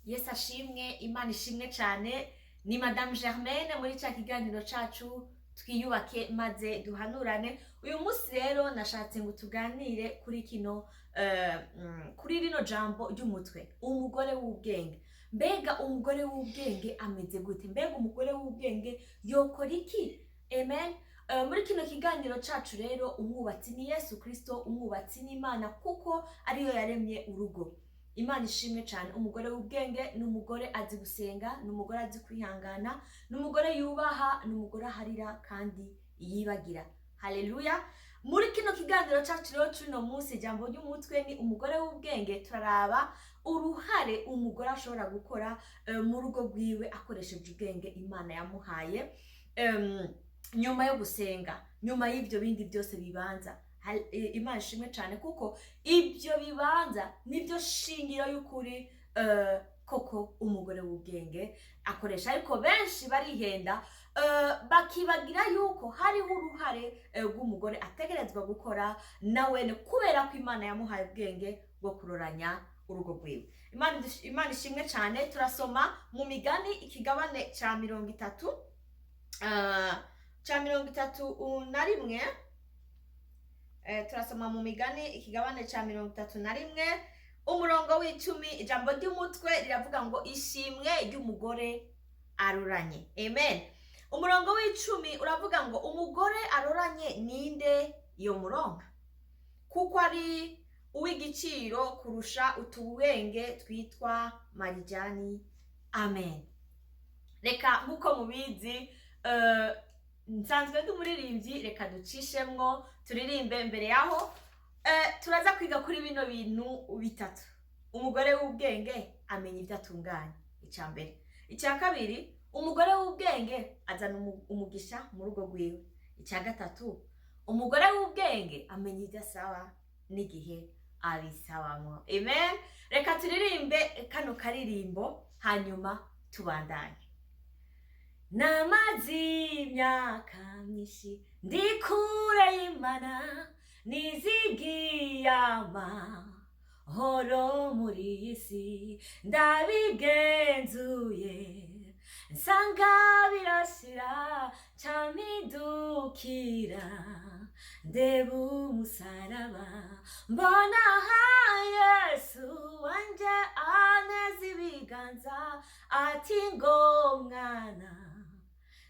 Yesu ashimwe, Imana ishimwe cyane. Ni Madame Germaine muri cya kiganiro cacu "Twiyubake maze duhanurane". Uyu munsi rero nashatse ngo tuganire kuri kino kuri rino jambo ry'umutwe: umugore w'ubwenge. Mbega umugore w'ubwenge ameze gute? Mbega umugore w'ubwenge yokora iki? Amen. Muri kino kiganiro cacu rero, umwubatsi ni Yesu Kristo, umwubatsi ni Imana, kuko ariyo yaremye urugo. Imana ishimwe cyane. Umugore w'ubwenge ni umugore azi gusenga, ni umugore azi kwihangana, ni umugore yubaha, ni umugore aharira kandi yibagira. Haleluya! Muri kino kiganiro cyacu rero cy'uno munsi, ijambo ry'umutwe ni umugore w'ubwenge. Turaraba uruhare umugore ashobora gukora mu rugo rwiwe akoresheje ubwenge Imana yamuhaye, nyuma yo gusenga, nyuma y'ibyo bindi byose bibanza. Imana ishimwe cyane, kuko ibyo bibanza nibyo shingiro y'ukuri koko umugore w'ubwenge akoresha. Ariko benshi barihenda, bakibagira yuko hariho uruhare rw'umugore ategerezwa gukora nawene, kubera ko Imana yamuhaye ubwenge bwo kuroranya urugo rwiwe. Imana ishimwe cyane. Turasoma mu Migani, ikigabane cya 30, cya 31. Turasoma mu Migani, ikigabane cya 31, umurongo w'10. Ijambo ry'umutwe riravuga ngo: "Ishimwe ry'umugore aroranye." Amen. Umurongo w'10 uravuga ngo: "Umugore aroranye ninde yomuronka? Kuko ari uw'igiciro kurusha utubwenge twitwa marijani." Amen. Reka, nk'uko mubizi, nsanzwe ndi umuririmbyi, reka ducishemwo turirimbe. Mbere yaho turaza kwiga kuri bino bintu bitatu: umugore w'ubwenge amenya ibyo atunganya, icya mbere. Icya kabiri, umugore w'ubwenge azana umugisha mu rugo rwiwe. Icya gatatu, umugore w'ubwenge amenya ibyo asaba n'igihe abisabamwo. Amen. Reka turirimbe kano karirimbo, hanyuma tubandanye. Namaze imyaka myinshi ndi kure y'Imana, nizigiye amahoro muri iyi si. Ndabigenzuye nsanga birashira, mpindukira ndeba umusaraba, mbona ha Yesu wanje aneza ibiganza, ati ngo: "Mwana,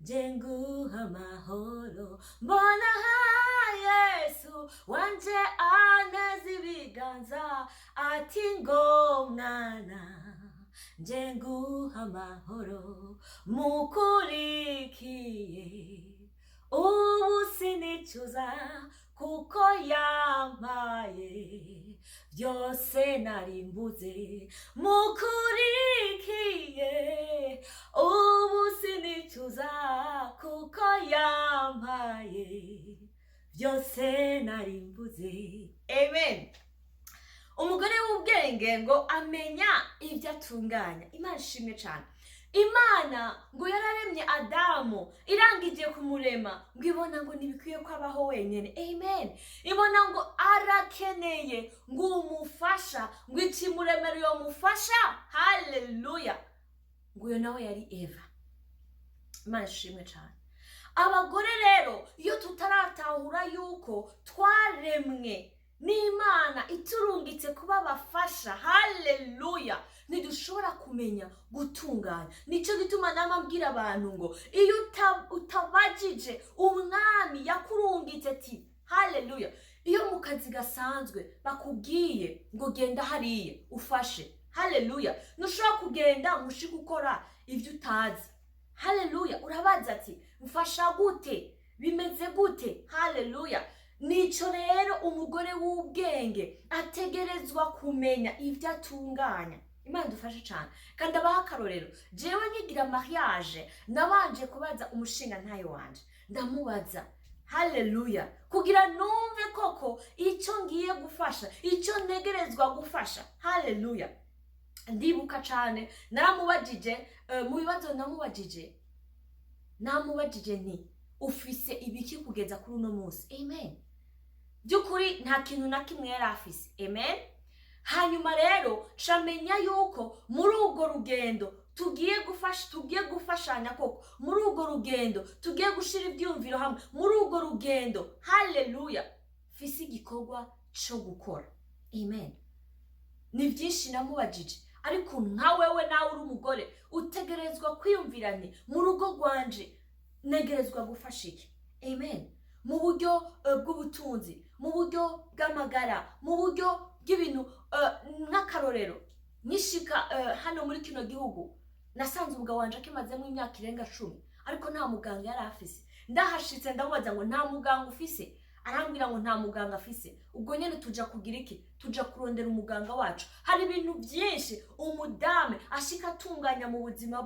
nje nguha amahoro." Mbona ha Yesu wanje aneza ibiganza, ati ngo: "Mwana, nje nguha amahoro." Mukurikiye ubu sinicuza, kuko yampaye byose narimbuze. Mukurikiye ubu sinicuza, kuko yampaye byose narimbuze. Amen. Umugore w'ubwenge ngo amenya ibyo atunganya. Imana ishimwe cyane. Imana ngo yararemye Adamu, irangije kumurema ngo ibona ngo ntibikwiye ko abaho wenyine. Amen. Ibona ngo arakeneye ngo umufasha, ngo ikimuremera uyo mufasha. Haleluya! Ngo uyo nawe yari Eva. Imana ishimwe cyane. Abagore rero, iyo tutaratahura yuko twaremwe n'Imana iturungitse kuba abafasha, haleluya, ntidushobora kumenya gutunganya. Nicyo gituma nama mbwira abantu ngo iyo utabajije Umwami yakurungitse ati haleluya. Iyo mu kazi gasanzwe bakubwiye ngo genda hariya ufashe, haleluya, ntushobora kugenda ngo ushike gukora ibyo utazi. Haleluya! Urabaza ati: "Mfasha gute? Bimeze gute?" Haleluya! Nico rero umugore w'ubwenge ategerezwa kumenya ibyo atunganya. Imana idufashe cyane. Kandi abaha akarorero: jewe nkigira mariage nabanje kubaza umushinga ntayo wanje, ndamubaza, haleluya, kugira numve koko icyo ngiye gufasha, icyo ntegerezwa gufasha. Haleluya! Ndibuka cyane naramubajije, mu bibazo namubajije, namubajije nti: "Ufise ibiki kugeza kuri uno munsi?" Amen. By'ukuri nta kintu na kimwe yari afise. Amen. Hanyuma rero camenya yuko muri urwo rugendo tugiye gufasha, tugiye gufashanya koko muri urwo rugendo, tugiye gushira ibyumviro hamwe muri urwo rugendo. Haleluya! Mfise igikorwa co gukora. Amen. Ni byinshi namubajije, ariko nka wewe nawe uri umugore, utegerezwa kwiyumvirane: mu rugo rwanje ntegerezwa gufasha iki? Amen. Mu buryo bw'ubutunzi, mu buryo bw'amagara, mu buryo bw'ibintu. Nk'akarorero, nyishika hano muri kino gihugu, nasanze umugabo wanje akimazemo imyaka irenga 10, ariko nta muganga yari afise. Ndahashitse ndamubaza ngo: "Nta muganga ufise?" Arambwira ngo nta muganga afise. Ubwo nyene tuja kugira iki? Tuja kurondera umuganga wacu. Hari ibintu byinshi umudame ashika atunganya mu buzima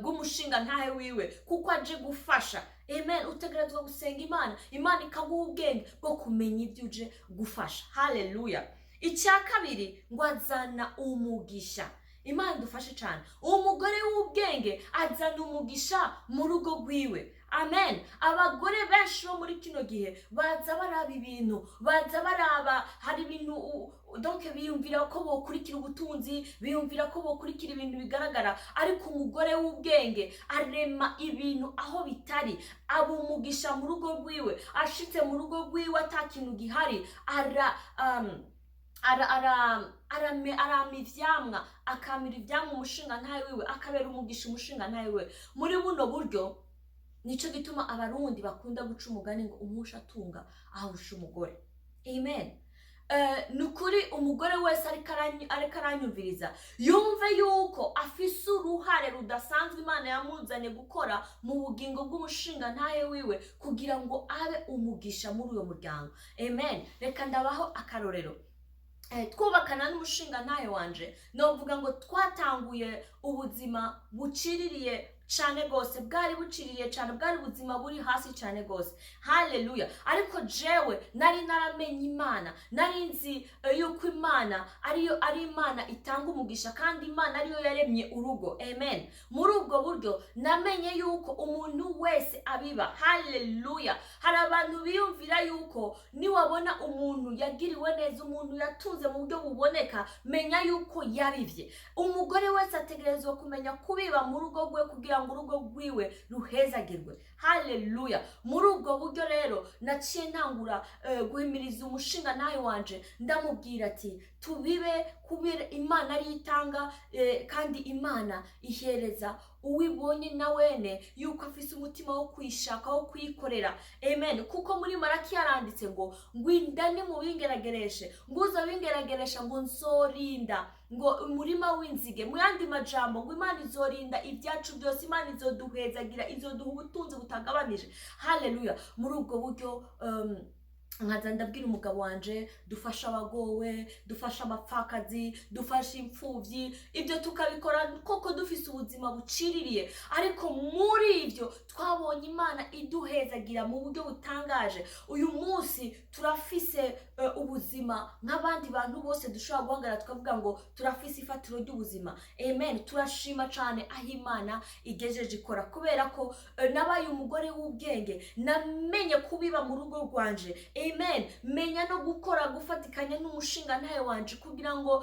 bw'umushinga ntahe wiwe, kuko aje gufasha. Amen. Utegerezwa gusenga Imana, Imana ikaguha ubwenge bwo kumenya ibyo uje gufasha. Haleluya! Icya kabiri, ngo azana umugisha. Imana idufashe cyane. Umugore w'ubwenge azana umugisha mu rugo rwiwe. Amen. Abagore benshi bo muri kino gihe baza baraba ibintu, baza baraba, hari ibintu donc biyumvira ko bokurikira ubutunzi, biyumvira ko bokurikira ibintu bigaragara. Ariko umugore w'ubwenge arema ibintu aho bitari, aba umugisha mu rugo rwiwe. Ashitse mu rugo rwiwe ata kintu gihari, ara um, ara ara arame arama ivyamwa, akamira ivyamwa umushinga ntawe wiwe, akabera umugisha umushinga ntawe wiwe. Muri buno buryo, nico gituma Abarundi bakunda guca umugani ngo umuhusha atunga ahusha umugore. Amen. Ni ukuri, umugore wese ariko aranyumviriza yumve yuko afise uruhare rudasanzwe Imana yamuzanye gukora mu bugingo bw'umushinga ntahe wiwe, kugira ngo abe umugisha muri uyo muryango. Amen. Reka ndabaho akarorero. Twubakana n'umushinga ntahe wanje, novuga ngo twatanguye ubuzima buciririye cane gose, bwari buciririye cane, bwari ubuzima buri hasi cane gose. Haleluya! Ariko jewe nari naramenye Imana, nari nzi yuko Imana ariyo ari Imana itanga umugisha, kandi Imana ariyo yaremye urugo. Amen. Muri ubwo buryo namenye yuko umuntu wese abiba. Haleluya! Hari abantu biyumvira yuko niwabona umuntu yagiriwe neza, umuntu yatunze mu buryo buboneka, menya yuko yabivye. Umugore wese ategerezwa kumenya kubiba mu rugo rwe kugira ngo urugo rwiwe ruhezagirwe. Haleluya! Muri ubwo buryo rero naciye ntangura guhimiriza umushinga nawe wanje, ndamubwira ati: "Tubibe, kubera Imana ariyo itanga, kandi Imana ihereza uwibonye na wene yuko afise umutima wo kuyishaka, wo kuyikorera." Amen. Kuko muri Maraki yaranditse ngo inda ni mu bingeragereshe, ngo uza bingerageresha, ngo nzorinda ngo umurima w'inzige. Mu yandi majambo, ngo Imana izorinda ibyacu byose, Imana izoduhezagira, izoduha ubutunzi butagabanije. Haleluya! Muri ubwo buryo nkaza ndabwira umugabo wanje: "Dufashe abagowe, dufashe abapfakazi, dufashe imfubyi." Ibyo tukabikora koko dufise ubuzima buciririye, ariko muri ibyo twabonye Imana iduhezagira mu buryo butangaje. Uyu munsi turafise ubuzima nk'abandi bantu bose, dushobora guhagarara tukavuga ngo turafise ifatiro ry'ubuzima. Amen. Turashima cyane aho Imana igejeje ikora, kubera ko nabaye umugore w'ubwenge, namenye kubiba mu rugo rwanje. Amen. Menya no gukora, gufatikanya n'umushinga ntawe wanje, kugira ngo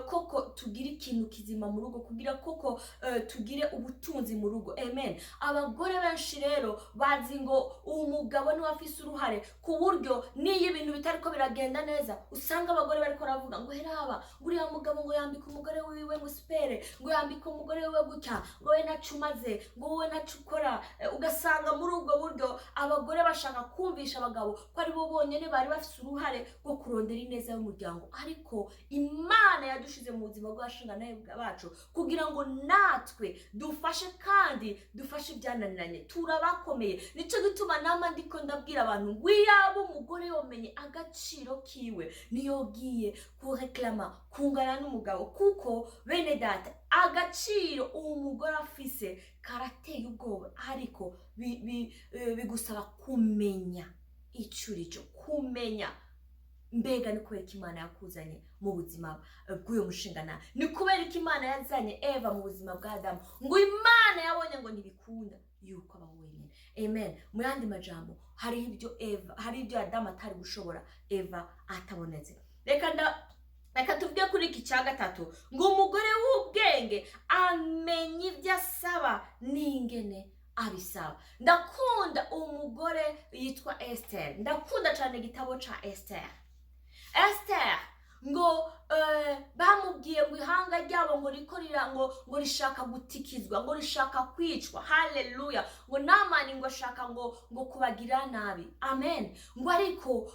koko tugire ikintu kizima mu rugo, kugira koko tugire ubutunzi mu rugo. Amen. Abagore benshi rero bazi ngo umugabo niwe afise uruhare, ku buryo n'iyo ibintu bitariko biragenda neza, usanga abagore bariko baravuga ngo: "Heraba, ngo uriya mugabo ngo yambika umugore wiwe ngo sipere, ngo yambika umugore wiwe gutya, ngo we ntaco umaze, ngo wowe ntaco ukora." Ugasanga muri ubwo buryo abagore bashaka kumvisha abagabo ko ari bo bonyene bari bafise uruhare rwo kurondera ineza y'umuryango. Ariko Imana yadushize mu buzima bw'abashingantahe bacu kugira ngo natwe dufashe, kandi dufashe ibyananiranye. Turabakomeye. Nicyo gituma nama ndiko ndabwira abantu ngo iyaba umugore yomenye agaciro kiwe, niyogiye kureklama kungana n'umugabo, kuko bene data, agaciro uwo mugore afise karateye ubwoba. Ariko bigusaba kumenya icyo uri cyo, kumenya mbega ni kubera ko Imana yakuzanye mu buzima bw'uyu mushinga, ni kubera ko Imana yazanye Eva mu buzima bwa Adamu, ngo Imana yabonye ngo ntibikunda yuko aba wenyine. Amen. Mu yandi majambo, hari ibyo Eva, hari ibyo Adamu atari gushobora Eva atabonetse. Reka tuvuge kuri iki cya gatatu, ngo umugore w'ubwenge amenya ibyo asaba n'ingene abisaba. Ndakunda umugore yitwa Esther, ndakunda cyane igitabo ca Esther. Esther ngo bamubwiye ngo ihanga ryabo ngo riko rira ngo rishaka gutikizwa, ngo rishaka kwicwa. Haleluya! Ngo Namani ngo ashaka ngo kubagira nabi. Amen. Ngo ariko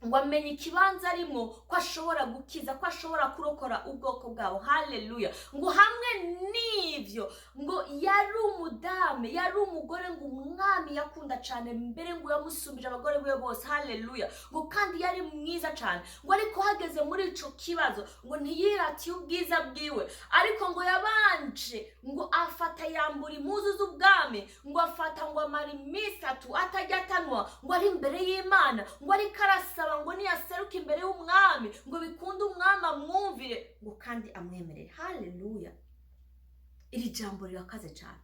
ngo amenye ikibanza arimwo, ko ashobora gukiza, ko ashobora kurokora ubwoko bwabo. Haleluya! Ngo hamwe n'ivyo, ngo yari umudame, yari umugore ngo umwami yakunda cyane, mbere ngo yamusumbije abagore be bose. Haleluya! Ngo kandi yari mwiza cyane. Ngo ariko hageze muri ico kibazo, ngo ntiyiratiye ubwiza bwiwe, ariko ngo yabanje ngo afata yambura impuzu z'ubwami, ngo afata ngo amara iminsi 3 atajya atanwa, ngo ari imbere y'Imana, ngo ariko arasaba ngo niyaseruka imbere y'umwami, ngo bikunde umwami amwumvire, ngo kandi amwemerere. Haleluya! Iri jambo rirakaze cyane.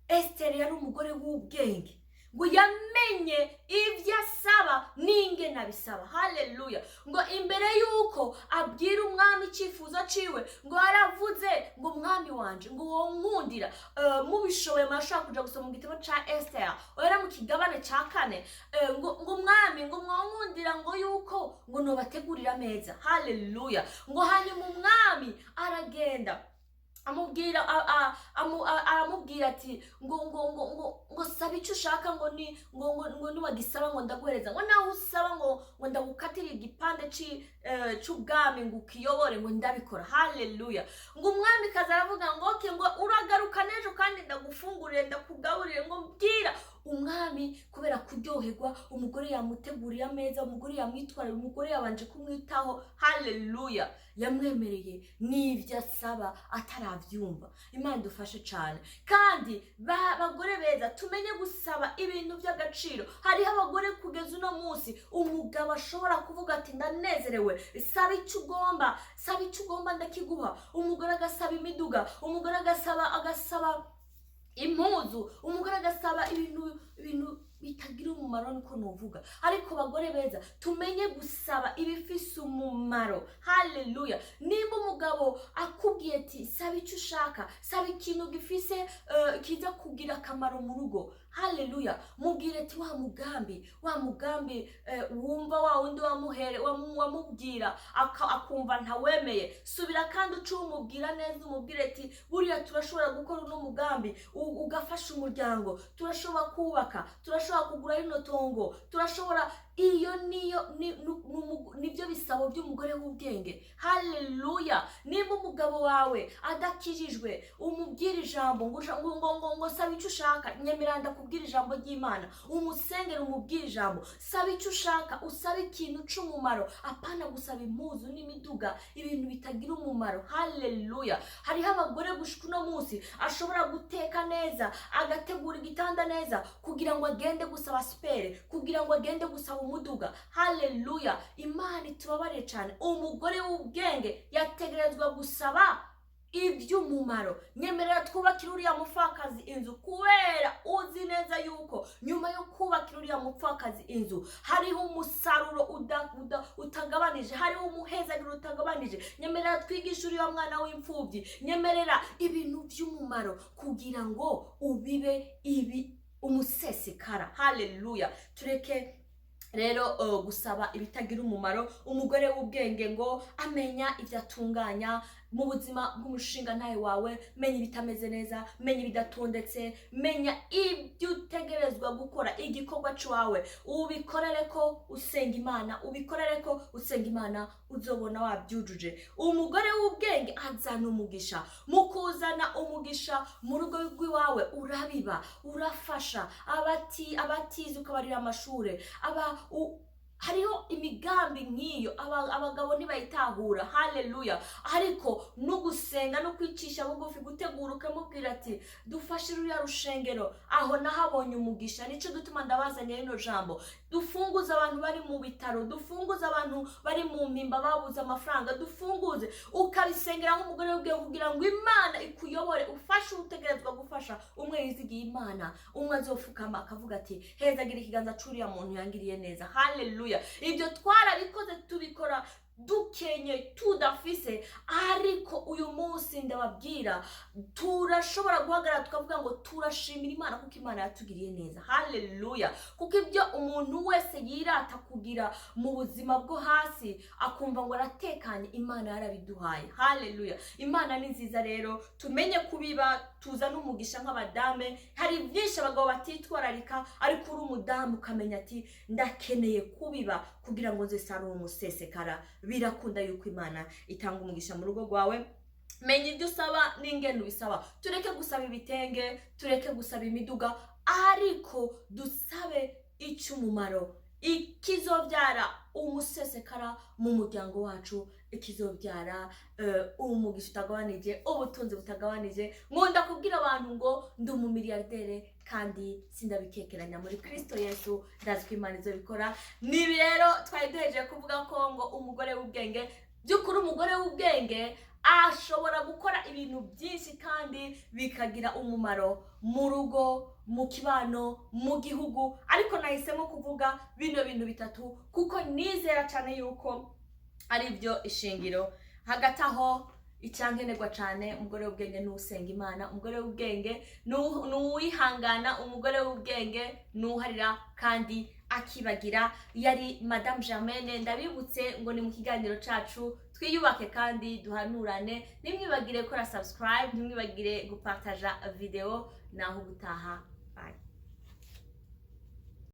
Esiteri yari umugore w'ubwenge, ngo yamenye ibyo asaba n'ingene abisaba. Haleluya! Ngo imbere y'uko abwira umwami icyifuzo ciwe, ngo yaravuze ngo: "Umwami wanje, ngo wonkundira." Mubishoboye murashobora kuja gusoma mu gitabo ca Esther, ohera mu kigabane ca kane. Ngo umwami, ngo mwonkundira ngo yuko ngo nobategurira ameza. Haleluya! Ngo hanyuma umwami aragenda amubwira aramubwira ati ngo saba icyo ushaka, ngo ni ngo niwagisaba ngo ndaguhereza, ngo naho usaba ngo ndagukatire igipande c'ubwami ngo ukiyobore, ngo ndabikora. Haleluya! Ngo umwamikazi aravuga ngo: "Okay," ngo "uragaruka n'ejo kandi ndagufungurire, ndakugaburire." Ngo mbwira umwami, kubera kuryoherwa, umugore yamuteguriye ameza, umugore yamwitwarira, umugore yabanje kumwitaho. Haleluya! Yamwemereye n'ibyo asaba atarabyumva. Imana idufashe cyane. Kandi bagore beza, tumenye gusaba ibintu by'agaciro. Hariho abagore kugeza uno munsi umugabo ashobora kuvuga ati: "Ndanezerewe, saba icyo ugomba, saba icyo ugomba ndakiguha." Umugore agasaba imiduga, umugore agasaba impuzu, umugore agasaba ibintu bitagira umumaro, niko nuvuga. Ariko bagore beza, tumenye gusaba ibifise umumaro. Haleluya! Nimba umugabo akubwiye ati: "Saba icyo ushaka," saba ikintu gifise kiza kugira akamaro mu rugo. Haleluya! Mubwire ati: Wa mugambi wumva wa wundi wamuhere wamubwira akumva ntawemeye, subira kandi uce umubwira neza, umubwire ati: "Buriya turashobora gukora uno mugambi ugafasha umuryango, turashobora kubaka, turashobora kugura rino tongo, turashobora." Iyo niyo nibyo bisabo by'umugore w'ubwenge. Haleluya! Nimba umugabo wawe adakijijwe, umubwire ijambo ngo saba icyo ushaka, nyemera ndakubwira ijambo ry'Imana, umusengere, umubwire ijambo, saba icyo ushaka, usabe ikintu c'umumaro, apana gusaba impuzu n'imiduga, ibintu bitagira umumaro. Haleluya! Hariho abagore gushika uno munsi ashobora guteka neza, agategura igitanda neza, kugira ngo agende gusaba sipere, kugira ngo agende gusaba umuduga. Haleluya! Imana itubabarire cyane. Umugore w'ubwenge yategerezwa gusaba iby'umumaro. Nyemerera twubakire uriya mupfakazi inzu, kubera uzi neza yuko nyuma yo kubakira uriya mupfakazi inzu hariho umusaruro utagabanije, hariho umuhezagiro utagabanije. Nyemerera twigishe uriya mwana w'imfubyi. Nyemerera ibintu by'umumaro kugira ngo ubibe ibi umusesekara. Haleluya! Tureke rero gusaba ibitagira umumaro. Umugore w'ubwenge ngo amenya ibyo atunganya mu buzima bw'umushinga ntawe wawe. Menya ibitameze neza, menya ibidatondetse, menya ibyo utegerezwa gukora. Igikorwa cyawe ubikorere ko usenga Imana, ubikorere ko usenga Imana, uzobona wabyujuje. Umugore w'ubwenge azana umugisha. Mu kuzana umugisha mu rugo rw'iwawe, urabiba, urafasha abatize, ukabarira amashure aba hariho imigambi nk'iyo abagabo ntibayitahura. Haleluya! Ariko no gusenga no kwicisha bugufi, gutegura, ukamubwira ati: "Dufashe ruriya rushengero, aho nahabonye umugisha, nico gituma ndabazaniye rino jambo. Dufunguze abantu bari mu bitaro, dufunguze abantu bari mu mpimba babuze amafaranga, dufunguze." Ukabisengera nk'umugore w'ubwiye, kugira ngo Imana ikuyobore, ufashe utegerezwa gufasha. Umwe yizigiye Imana, umwe azofukama akavuga ati: "Hezagira ikiganza c'uriya muntu yangiriye neza." Haleluya! Ibyo twarabikoze, tubikora. Tudafise. Ariko uyu munsi ndababwira, turashobora guhagarara tukavuga ngo turashimira Imana, kuko Imana yatugiriye neza. Haleluya! Kuko ibyo umuntu wese yirata kugira mu buzima bwo hasi, akumva ngo aratekanye, Imana yarabiduhaye. Haleluya! Imana ni nziza. Rero tumenye kubiba, tuzane umugisha nk'abadame. Hari byinshi abagabo batitwararika, ariko uri umudamu ukamenya ati: "Ndakeneye kubiba kugira ngo nzisarure umusesekara." Birakunda yuko Imana itanga umugisha mu rugo rwawe. Menya ibyo usaba n'ingene ubisaba. Tureke gusaba ibitenge, tureke gusaba imiduga, ariko dusabe icy'umumaro, ikizobyara umusesekara mu muryango wacu, ikizobyara umugisha utagabanije, ubutunzi butagabanije. Nkunda kubwira abantu ngo ndi umumiliyardere, kandi sindabikekeranya. Muri Kristo Yesu ndazi ko Imana izobikora. Nibi rero twari duhejeje kuvuga ko ngo umugore w'ubwenge, by'ukuri umugore w'ubwenge ashobora gukora ibintu byinshi kandi bikagira umumaro mu rugo, mu kibano, mu gihugu. Ariko nahisemo kuvuga bino bintu bitatu kuko nizera cyane yuko ari byo ishingiro. Hagati aho, icyankenerwa cyane, umugore w'ubwenge ni usenga Imana, umugore w'ubwenge ni uwihangana, umugore w'ubwenge ni uharira kandi akibagira. Yari Madame Germaine. Ndabibutse ngo ni mu kiganiro cacu Twiyubake kandi Duhanurane. Ntimwibagire gukora subscribe, ntimwibagire gupartaja video. Naho ubutaha.